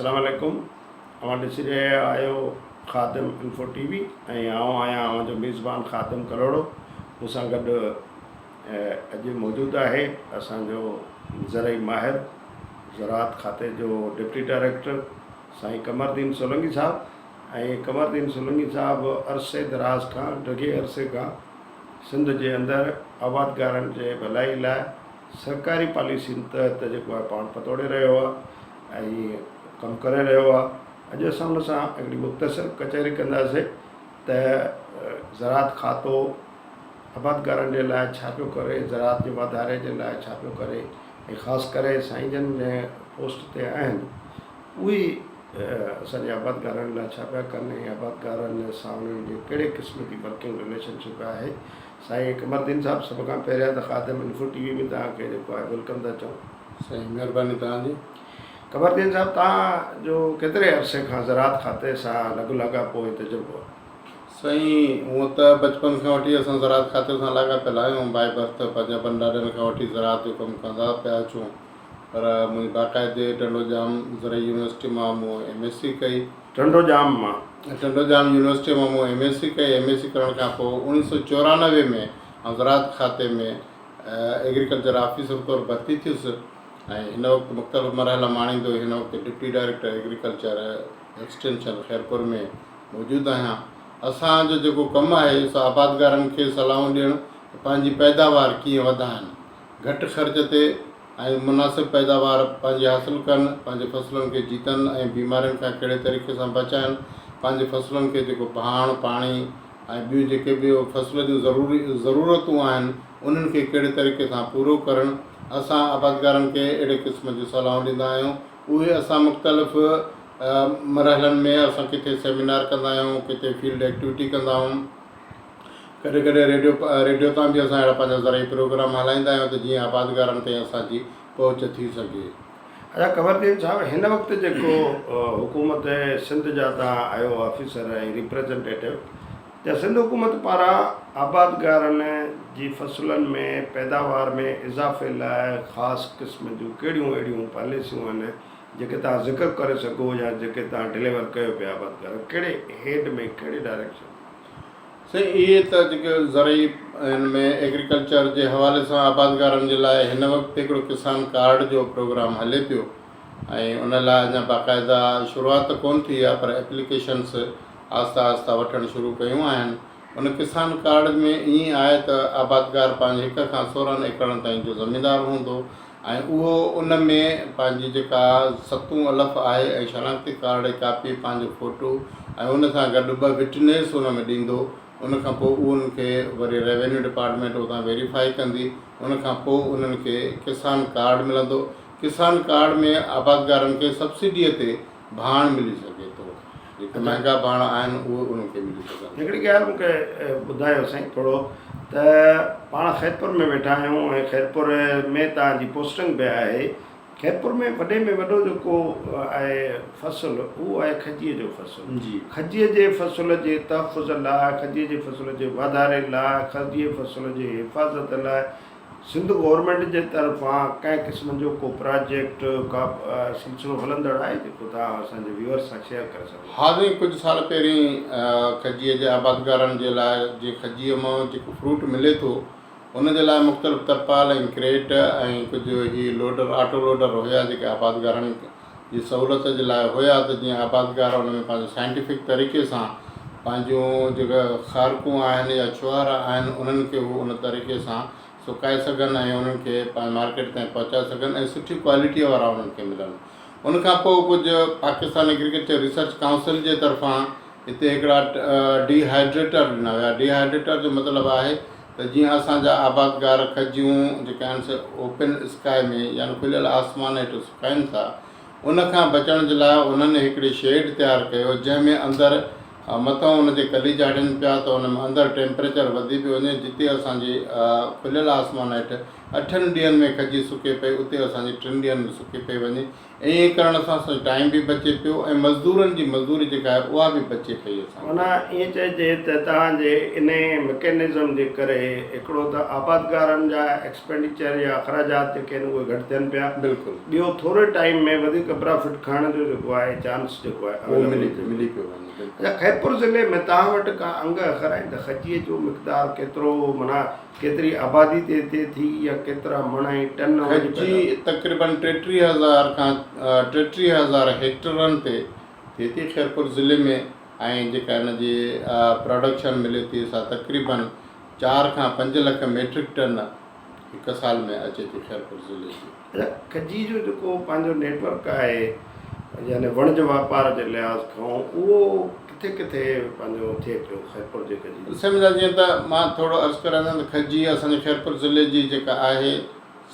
السلام عليڪم اوهان ڏسي رهيا آهيو خادم انفو ٽي وي ۽ آئون آهيان اوهان جو ميزبان خادم ڪلهوڙو مون سان گڏ اڄ موجود آهي اسان جو زرعي ماهر زراعت کاتي جو ڊپٽي ڊائريڪٽر سائين قمر دين سولنگي صاحب ۽ قمر دين سولنگي صاحب عرصي دراز کان ڊگهي عرصي کان سنڌ جي اندر آبادگارن جي ڀلائي لاء سرڪاري پاليسين تحت جيڪو آهي پاڻ پتوڙي رهيو آهي ۽ ڪم ڪري رهيو آهي. اڄ اسان ان سان هڪڙي مختصر ڪچهري ڪنداسين ته زراعت کاتو آبادگارن جي لاء ڇا پيو ڪري، زراعت جي واڌاري جي لاء ڇا پيو ڪري ۽ خاص ڪري سائين جن جنهن پوسٽ تي آهن اهي اسان جي آبادگارن لاء ڇا پيا ڪن ۽ آبادگارن سان انهن جي ڪهڙي قسم جي ورڪنگ رليشن شپ آهي. سائين قمر الدين صاحب سڀ کان پهريان ته خادم انفو ٽي وي ۾ توهان کي جيڪو آهي welcome ٿا چئون. سائين مهرباني توهان جي. قمر الدين صاحب توهان جو ڪيتري عرصي کان زراعت کاتي سان لڳ لاڳاپو ۽ تجربو آهي؟ سائين هونء ته بچپن کان وٺي اسان زراعت کاتي سان لاڳاپيل آهيون باء برٿ پنهنجي ابن ڏاڏن کان وٺي زراعت جو ڪم ڪندا پيا اچون پر منهنجي باقاعدي ٽنڊو ڄام زرعي يونيورسٽي مان مون ايم ايس سي ڪئي. ٽنڊو ڄام مان. ٽنڊو ڄام يونيورسٽيء مان مون ايم ايس سي ڪئي. ايم ايس سي ڪرڻ کان پوء اوڻيهه سو 94 ۾ آئون زراعت کاتي ۾ ايگريڪلچر آفيسر طور ڀرتي ٿيس ۽ هن وقت مختلف مرحلا ماڻيندو هن وقت deputy director agriculture extension Khairpur ۾ موجود آهيان. اسان جو جيڪو ڪم آهي سو آبادگارن کي صلاحون ڏيڻ ته پنهنجي پيداوار ڪيئن وڌائن، گهٽ خرچ تي ۽ مناسب پيداوار پنهنجي حاصل ڪن، پنهنجي فصلن کي جيتن ۽ بيمارين کان ڪهڙي طريقي سان بچائن، پنهنجي فصلن کي جيڪو ڀاڻ، پاڻي ۽ ٻيون جيڪي به فصل جون ضروري ضرورتون آهن انهن کي ڪهڙي طريقي سان پورو ڪرڻ، اسان آبادگارن کي اهڙي قسم جون صلاحون ڏيندا آهيون، اهي اسان مختلف مرحلن ۾ اسان ڪٿي سيمينار ڪندا آهيون، ڪٿي فيلڊ ايڪٽيوٽي ڪندا آهيون. ڪڏهن ڪڏهن ريڊيو ريڊيو تان به اسان اهڙا پنهنجا زرعي پروگرام هلائيندا آهيون ته جيئن آبادگارن تائين اسان جي پهچ ٿي سگهي. اچا قمر الدين صاحب هن وقت جيڪو حڪومت سنڌ جا توهان آهيو آفيسر ۽ ريپريزنٽيٽو ته سنڌ حڪومت پاران آبادگارن جي فصلن ۾ پيداوار ۾ اضافي لاء خاص قسم جون ڪهڙيون اهڙيون پاليسيون آهن جيڪي توهان ذڪر ڪري سگهو يا جيڪي توهان ڊليور ڪيو پيا آبادگارن ڪهڙي هيڊ ۾ ڪهڙي ڊائريڪشن ۾. سائين اهي ته جيڪي زرعي هن ۾ ايگريڪلچر جي حوالي سان آبادگارن جي لاء هن وقت هڪڙو ڪسان ڪارڊ جو پروگرام هلي پيو ۽ ان لاء اڃا باقاعده شروعات ته ڪونه ٿي آهي پر ايپليڪيشنس آهسته آهسته وٺڻ شروع ڪيون آهن ان ڪسان ڪارڊ ۾ ائين آهي ته آبادگار پنهنجي هڪ کان 16 ايڪڙن تائين جو زميندار هوندو ۽ اهو ان ۾ پنهنجي جيڪا ستون الف آهي ۽ شناختي ڪارڊ جي ڪاپي پنهنجو فوٽو ۽ ان سان گڏ ٻه وٽنيس ان ۾ ڏيندو ان کان پوء اهو ان کي وري ريونيو ڊپارٽمينٽ اتان ويريفائي ڪندي ان کان پوء انهن کي ڪسان ڪارڊ ملندو ڪسان ڪارڊ ۾ آبادگارن کي سبسڊيء تي ڀاڻ ملي سگهي ٿو. جيڪي مهنگا ڀاڻ آهن اهي انهن کي ملي سگهن ٿا. هڪڙي ڳالهه مون کي ٻڌايو سائين ٿورو ته پاڻ خيرپور ۾ ويٺا آهيون ۽ خيرپور ۾ توهان جي پوسٽنگ به آهي خيرپور ۾ وڏي ۾ وڏو جيڪو آهي فصل اهو آهي کجيء جو فصل کجيء جي فصل جي تحفظ لاء کجيء جي فصل جي واڌاري لاء کجيء فصل جي حفاظت لاء سنڌ گورنمينٽ جي طرفان ڪنهن قسم جو ڪو پراجيڪٽ ڪا سلسلو هلندڙ آهي جيڪو توهان اسان جي ويورز سان شيئر ڪري سگهو. ها سائين ڪجهه سال پهرين کجيء جي آبادگارن جي لاء جي کجيء مان جيڪو فروٽ ملي ٿو ان جي لاء مختلف ترپال ۽ ڪريٽ ۽ ڪجهه هي لوڊر آٽو لوڊر هيا جيڪي آبادگارن جي سهولت جي لاء هيا ته جيئن آبادگار ان ۾ پنهنجو سائنٽيفڪ طريقي سان پنهنجون جيڪا کارڪون آهن يا ڇوهارا آهن انهن کي هو ان طريقي سان سڪائي سگهن ۽ انهن کي پنهنجي مارڪيٽ تائين پهچائي سگهن ۽ سٺي ڪوالٽيء وارا انهن کي ملن. ان کان پوء ڪجهه پاڪستان ايگريڪلچر ريسرچ ڪائونسل جي طرفان هتي هڪڙا ڊي هائيڊريٽر ڏنا ويا. ڊي هائيڊريٽر جو مطلب آهي ته جيئن اسان جا آبادگار کجيون جيڪي آهن سي اوپن اسڪاء ۾ يعني کليل آسمان هيٺ سڪائين ٿا ان کان بچڻ جي لاء انهن هڪڙي شيڊ تيار ڪيو جنهن ۾ اندر مٿان ان جي ڪلي چاڙهين پيا ته ان ۾ اندر ٽيمپريچر وڌي پيو وڃي جتي اسان جي کليل آسمان هيٺ اٺن ڏينهن ۾ کجي سڪي پئي اتي اسان جي ٽن ڏينهن ۾ سڪي پئي وڃي. ائين ڪرڻ سان اسان جو ٽائيم به بچي پيو ۽ مزدورن جي مزدوري جيڪا آهي اها به بچي پئي اسان کي. معنيٰ ائين چئجي ته توهان جي انهي مڪينزم جي ڪري هڪڙو ته آبادگارن جا ايڪسپينڊيچر يا اخراجات جيڪي آهن اهي گهٽ ٿين پيا. بلڪل. ٻيو ٿوري ٽائيم ۾ وڌيڪ پرافٽ کڻڻ جو جيڪو آهي چانس جيڪو آهي اهو اويليبل ٿئي ملي پيو وڃي. بلڪل. اڇا خيرپور ضلعي ۾ توهان وٽ ڪا انگ اکر آهن ته کجيء جو مقدار ڪيترو معنيٰ ڪيتري آبادي تي ٿئي ٿي يا ڪيترا مڻ ۽ ٽن وڄ کجي پيدا. تقريبن 33 هزار کان 33 هزار هيڪٽرن تي ٿئي ٿي خيرپور ضلعي ۾ ۽ جيڪا ان جي پراڊڪشن ملي ٿي سا تقريبن چار کان پنج لک ميٽرڪ ٽن هڪ سال ۾ اچي ٿي خيرپور ضلعي جي. اڇا کجي جو جيڪو پنهنجو نيٽ ورڪ آهي يعني وڻج واپار جي لحاظ کان اهو ڪٿي ڪٿي پنهنجو ٿئي پيو خيرپور جي کجي جو. سمجھا جيئن ته مان ٿورو عرض ڪريان ٿو ته کجي اسان جي خيرپور ضلعي جي جيڪا آهي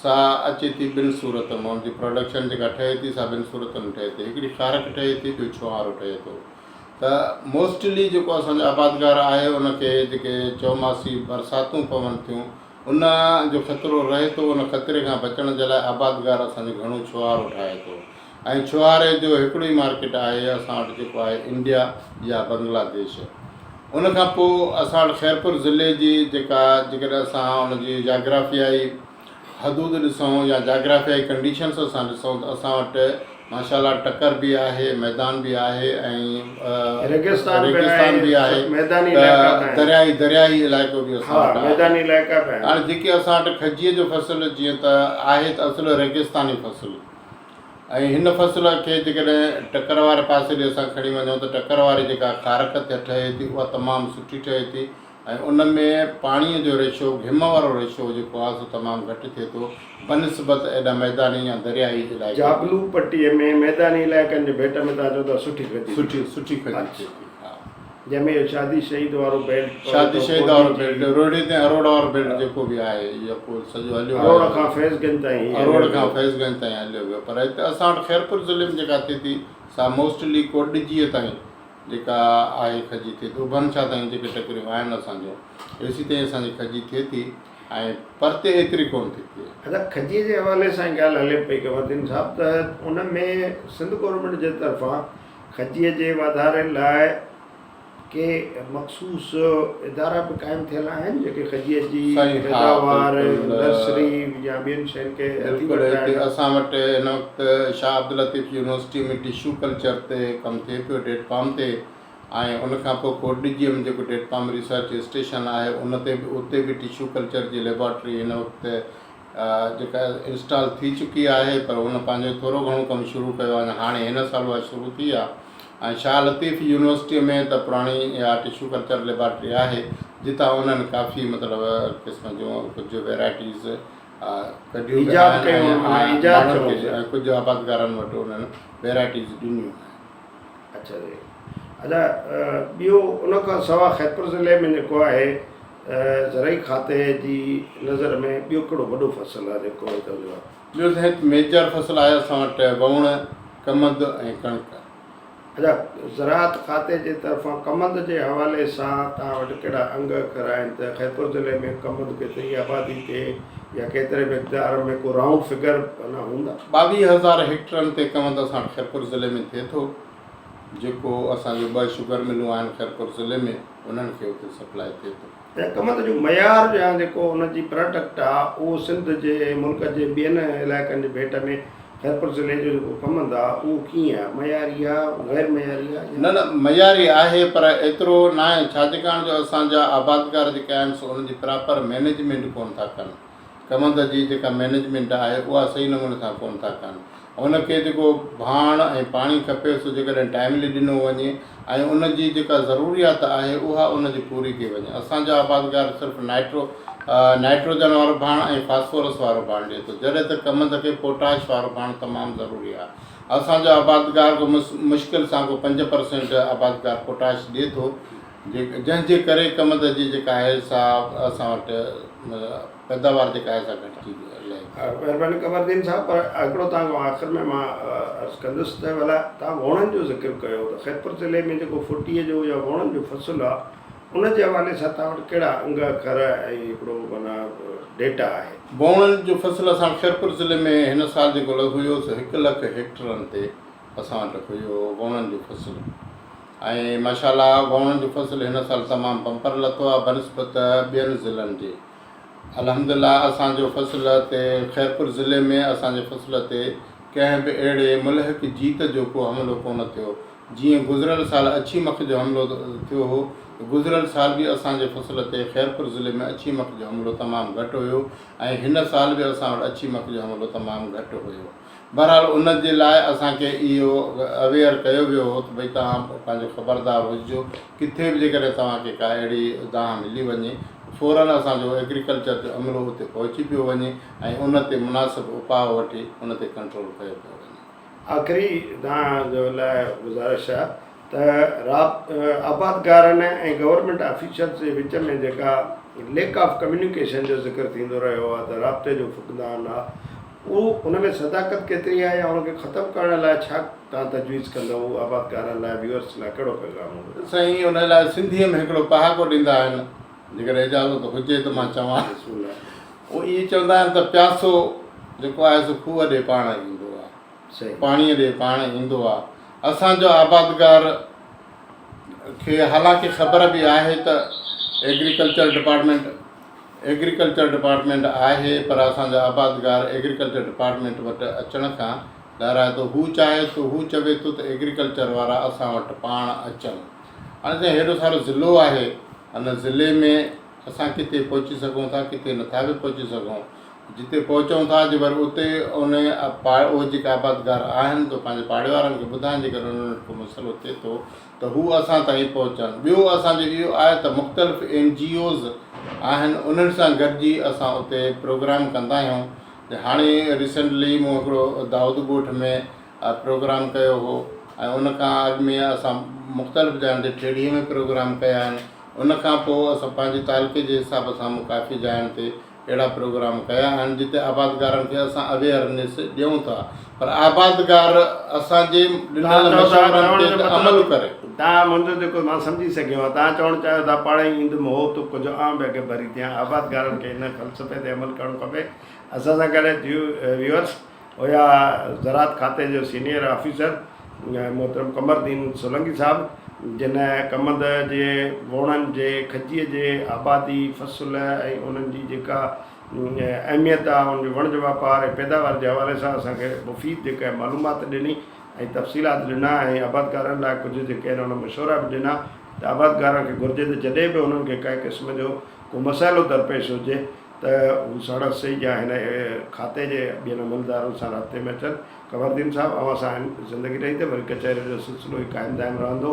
سا اچي ٿي ٻن صورتن مان ان جي پراڊڪشن جيڪا ٺهي ٿي سا ٻن صورتن ۾ ٺهي ٿي هڪڙي کارڪ ٺهي ٿي ٻيو ڇوهارو ٺهي ٿو ته موسٽلي جيڪو اسان جو آبادگار آهي ان کي جيڪي چوماسي برساتون پون ٿيون ان جو خطرو رهي ٿو، ان خطري کان بچڻ جي لاء آبادگار اسان جو گهڻو ڇوهارو ٺاهي ٿو ۽ ڇوهاري جو هڪڙو ئي مارڪيٽ آهي اسان وٽ جيڪو آهي انڊيا يا بنگلاديش. ان کان پوء اسان وٽ خيرپور ضلعي جي جيڪا جيڪڏهن اسان ان جي جاگرافيائي حدود ڏسون يا جاگرافيائي ڪنڊيشنس اسان ڏسون ته اسان وٽ ماشاء الله ٽڪر به آهي، ميدان به آهي ۽ ريگستان به ريگستان آهي، به آهي ميداني ته علائقا به آهن. دريائي دريائي علائقو به اسان ها وٽ آهي. ميداني علائقا به آهن. هاڻي جيڪي اسان وٽ کجيء جو فصل جيئن ته آهي ته اصل ريگستاني فصل ۽ هن فصل کي جيڪڏهن ٽڪر واري پاسي ڏي اسان کڻي وڃون ته ٽڪر واري جيڪا کارڪ ٺهي ٿي اها تمام سٺي ٺهي ٿي ۽ ان ۾ پاڻيء جو ريشو، گهم وارو ريشو جيڪو آهي سو تمام گهٽ ٿئي ٿو، بنسبت ايڏا ميداني يا درياهي علائقن جي. جابلو پٽيء ۾ ميداني علائقن جي ڀيٽ ۾ توهان چئو ٿا سٺي کجي ٿئي سٺي سٺي کجي ٿئي ٿي، ها. جنهن ۾ اهو شادي شهيد وارو بيلٽ پوي شادي ٿو، شهيد وارو ڪوڏي بيلٽ، جي. روهڙي تائين اروڙ وارو بيلٽ جيڪو به آهي، اهو پورو سڄو هليو اروڙ آيو کان فيض گنج تائين هي اروڙ هليو کان ويو. فيض گنج تائين هليو ويو، پر هتي اسان وٽ خيرپور ضلعي ۾ جيڪا ٿئي ٿي سا موسٽلي ڪوٽڏجيء تائين جيڪا آهي کجي ٿئي ٿي اڀن شاهه تائين جيڪي ٽڪريون آهن اسان جون ايسي تائين اسان جي کجي ٿئي ٿي ۽ پرتي ايتري ڪونه ٿي ٿئي. ادا کجي جي حوالي سان ڳالهه هلي پئي قمرالدين صاحب ته ان ۾ سنڌ گورنمينٽ جي طرفان کجي جي واڌاري لاء ڪي مخصوص ادارا به قائم ٿيل آهن جيڪي کجي جي سائين ها پيداوار بلڪل نرسري يا ٻين شين کي هٿي بلڪل هتي وٺرائڻ. اسان وٽ هن وقت Shah Abdul Latif university ۾ tissue culture تي ڪم ٿئي پيو ڊيٽ پام تي ۽ ان کان پوء ڪوٽڏجي ۾ جيڪو ڊيٽ پام ريسرچ اسٽيشن آهي ان تي به اتي به ٽشو ڪلچر جي ليبارٽري هن وقت جيڪا انسٽال ٿي چڪي آهي پر ان پنهنجو ٿورو گهڻو ڪم شروع ڪيو آهي هاڻي هن سال اها شروع ٿي آهي ۽ شاهه لطيف يونيورسٽيء ۾ ته پراڻي اها ٽشو ڪلچر ليبارٽري آهي جتان انهن ڪافي مطلب قسم جون ڪجهه ويرائٽيز ڪڍيون به ايجاد آهن ڪيون ۽ معنيٰ ايجاد ماڻهن چئون کي ٿا. ۽ ڪجهه آبادگارن وٽ انهن ويرائٽيز ڏنيون آهن. اڇا جي اڇا ٻيو ان کان سوا خيرپور ضلعي ۾ جيڪو آهي زرعي کاتي جي نظر ۾ ٻيو ڪهڙو وڏو فصل آهي جيڪو هتان جو آهي؟ ٻيو ته هت ميجر فصل آهي اسان وٽ ووڻ، ڪمند ۽ ڪڻڪ. اڇا زراعت کاتي جي طرفان ڪمند جي حوالي سان توهان وٽ ڪهڙا انگ اکر آهن ته خيرپور ضلعي ۾ ڪمند ڪيتري آبادي تي يا ڪيتري مقدار ۾ ڪو رائونڊ فگر اڃا هوندا؟ 22,000 هيڪٽرن تي ڪمند اسان وٽ خيرپور ضلعي ۾ ٿئي ٿو جيڪو اسان جو ٻه شگر ملون آهن خيرپور ضلعي ۾ انهن کي اتي سپلاء ٿئي ٿو. ۽ ڪمند جو معيار يا جيڪو ان جي پراڊڪٽ آ اهو سنڌ جي ۽ ملڪ جي ٻين علائقن جي ڀيٽ ۾ خيرپور ضلعي جو جيڪو ڪمند آ اهو ڪيئن آ معياري آ غير معياري آ يا. نه نه معياري آهي پر ايترو ناهي ڇاجڪاڻ جو اسان جا آبادگار جيڪي آهن سو انهن جي پراپر مئنيجمينٽ ڪونه ٿا ڪن ڪمند جي جيڪا مئنيجمينٽ آهي اها صحيح نموني سان ڪونه ٿا ڪن. ان کي جيڪو ڀاڻ ۽ پاڻي کپي سو جيڪڏهن ٽائيملي ڏنو وڃي ۽ ان جي جيڪا ضروريات آهي اها ان جي پوري ڪئي وڃي. اسان جو آبادگار صرف نائٽرو نائٽروجن وارو ڀاڻ ۽ فاسفورس وارو ڀاڻ ڏئي ٿو جڏهن ته ڪمند کي پوٽاش وارو ڀاڻ تمام ضروري آهي. اسان جو آبادگار ڪو مشڪل سان ڪو 5% آبادگار پوٽاش ڏئي ٿو. جنهن جي ڪري ڪمند جي جيڪا آهي سا اسان وٽ پيداوار جيڪا آهي سا گهٽجي لهي ٿي. مهرباني قمرالدين صاحب پر هڪڙو توهان کان آخر ۾ مان عرض ڪندس ته ڀلا توهان ووڻن جو ذڪر ڪيو ته خيرپور ضلعي ۾ جيڪو ڦٽيء جو يا ووڻن جو فصل آهي ان جي حوالي سان توهان وٽ ڪهڙا انگ اکر ۽ هڪڙو معنيٰ ڊيٽا آهي؟ ووڻن جو فصل اسان وٽ خيرپور ضلعي ۾ هن سال جيڪو لڳو هيو سو هڪ لک هيڪٽرن تي اسان وٽ هيو ووڻن جو فصل ۽ ماشاء الله ووڻن جو فصل هن سال تمام بمپر لٿو آهي بنسبت ٻين ضلعن جي الحمد لله اسان جو فصل تي خيرپور ضلعي ۾ اسان جي فصل تي ڪنهن به اهڙي ملحق جيت جو ڪو حملو ڪونه ٿيو جيئن گذريل سال اڇي مک جو حملو ٿيو هو ته گذريل سال به اسان جي فصل تي خيرپور ضلعي ۾ اڇي مک جو حملو تمام گهٽ هيو ۽ هن سال به اسان وٽ اڇي مک جو حملو تمام گهٽ هيو. بهرحال ان جي لاء اسان کي اهو اويئر ڪيو ويو هو ته ڀئي توهان پنهنجو خبردار هججو ڪٿي به جيڪڏهن توهان کي ڪا اهڙي دانهن ملي وڃي ته فورن اسان جو ايگريڪلچر جو عملو اتي پهچي پيو وڃي ۽ ان تي مناسب اپاء وٺي ان تي ڪنٽرول ڪيو پيو وڃي. آخري توهان جو لاء گذارش آ ته آبادگارن ۽ گورنمينٽ آفيشلز جي وچ ۾ جيڪا ليڪ آف ڪميونيڪيشن جو ذڪر ٿيندو رهيو آ ته رابطي جو فقدان آ اهو ان ۾ صداقت ڪيتري آ يا ان کي ختم ڪرڻ لاء ڇا توهان تجويز ڪندؤ آبادگارن لاء ويورس لاء ڪهڙو پيغام هوندو؟ سائين ان لاء سنڌيء ۾ هڪڙو پهاڪو ڏيندا آهن جيڪڏهن اجازت هجي ته مان چوان. بسم الله. هو ائين چوندا آهن ته پياسو جيڪو آهي سو کوهه ڏي پاڻ ايندو آهي. پاڻيء ڏي پاڻ ايندو آهي. اسان جو آبادگار کي حالانڪه خبر به آهي ته ايگريڪلچر ڊپارٽمينٽ ايگريڪلچر ڊپارٽمينٽ آهي پر اسان جو آبادگار ايگريڪلچر ڊپارٽمينٽ وٽ اچڻ کان لهرائي ٿو. هو چاهي ٿو هو چوي ٿو ته ايگريڪلچر وارا اسان وٽ پاڻ اچن. هاڻي سائين هيڏو سارو ضلعو آهي ان ضلعي ۾ اسان ڪٿي پهچي سگهون ٿا ڪٿي نٿا به پهچي سگهون جتي پهچون ٿا جي وري اتي ان اهي جيڪي آبادگار آهن ته پنهنجي پاڙي وارن کي ٻڌائين جيڪڏهن انهن وٽ ڪو مسئلو ٿئي ٿو ته هو اسان تائين پهچن ٻيو اسان جو اهو آهي ته مختلف اين جي اوز آهن انهن سان گڏجي اسان اتي پروگرام ڪندا آهيون هاڻي ريسنٽلي مون هڪڙو دائود ڳوٺ ۾ پروگرام ڪيو هو ۽ ان کان اڳ ۾ اسان مختلف جاين تي ٺيڙهي ۾ پروگرام ڪيا آهن ان کان پوء اسان پنهنجي تعلقي جي حساب سان مون ڪافي جاين تي اهڙا پروگرام ڪيا آهن جتي آبادگارن کي اسان اويئرنيس ڏيون ٿا پر آبادگار اسان جي توهان ڏنل چئو ٿا مشورن چوڻ تي جو ته مطلب عمل ڪري. توهان منهنجو جيڪو مان سمجهي سگهيو آهيان توهان چوڻ چاهيو ٿا پاڻ ئي ايندم هو ته ڪجهه آئون به اڳ ڀري ٿيان آبادگارن کي ان فلسفي تي عمل ڪرڻ کپي اسان سان گڏ ويورس هيا زراعت کاتي جو سينيئر آفيسر محترم قمر الدين سولنگي صاحب جن ڪمند جي ووڻن جي کجيء جي آبادي فصل ۽ انهن جي جيڪا اهميت آهي ان جو وڻج واپار ۽ پيداوار جي حوالي سان اسان کي مفيد جيڪا معلومات ڏني ۽ تفصيلات ڏنا ۽ آبادگارن لاء ڪجهه جيڪي آهن ان مشورا به ڏنا ته آبادگارن کي گهرجي ته جڏهن به انهن کي ڪنهن قسم جو ڪو مسئلو درپيش هجي ته هو ساڻس يا هن کاتي جي ٻين عملدارن سان رابطي ۾ اچن. قمر الدين صاحب اوهان سان زندگي رهي ته وري ڪچهري جو سلسلو ئي قائم دائم رهندو.